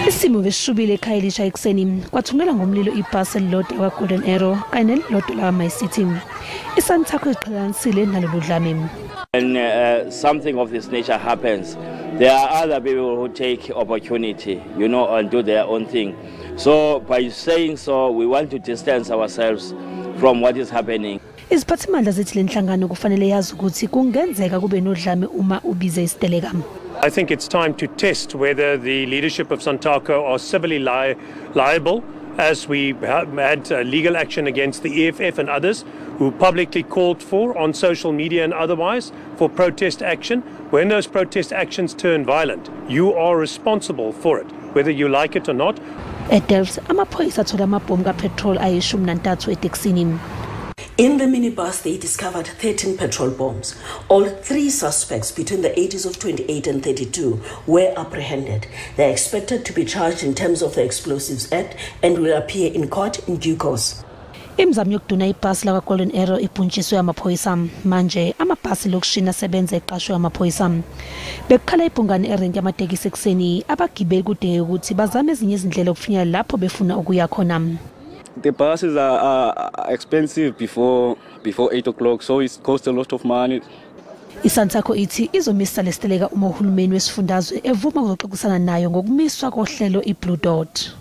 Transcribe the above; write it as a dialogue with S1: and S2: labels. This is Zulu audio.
S1: Isimo besishubile eKhayelitsha ekuseni, kwathungela ngomlilo ibhasi elilodwa lakwa-Golden Arrow kanye nelilodwa lakwa-MyCiti. ISantaco iziqhelanisile nalolu dlame.
S2: When something of this nature happens, there are other people who take opportunity and do their own thing. So by saying so, we want to distance ourselves from what is happening.
S1: Iziphathimandla zithi le nhlangano kufanele yazi ukuthi kungenzeka kube nodlame uma ubize isiteleka.
S3: I think it's time to test whether the leadership of Santaco are civilly liable, as we had legal action against the EFF and others who publicly called for, on social media and otherwise, for protest action. When those protest actions turn violent, you are responsible for it, whether you like it or not.
S1: EDelft amaphoyisa athola amabhomu kapetrol ayi-13 etekisini.
S4: In the minibus, they discovered 13 petrol bombs. All three suspects between the ages of 28 and 32 were apprehended. They are expected to be charged in terms of the Explosives Act and will appear in court in due course.
S1: Imizamo yokuduna ibhasi lakwa-Golden Arrow ibhuntshiswe amaphoyisa. Manje amabhasi lokishini asebenza eqashwe amaphoyisa. Bekukhala ibhungane erenki yamatekisi ekuseni, abagibeli kudingeka ukuthi bazame ezinye izindlela ukufinyelela lapho befuna ukuya khona.
S5: The buses are expensive before 8 o'clock, so it costs a lot of money.
S1: ISantaco ithi izomisa lesiteleka uma uhulumeni wesifundazwe evuma ukuzoxoxisana nayo ngokumiswa kohlelo iBlue Dot.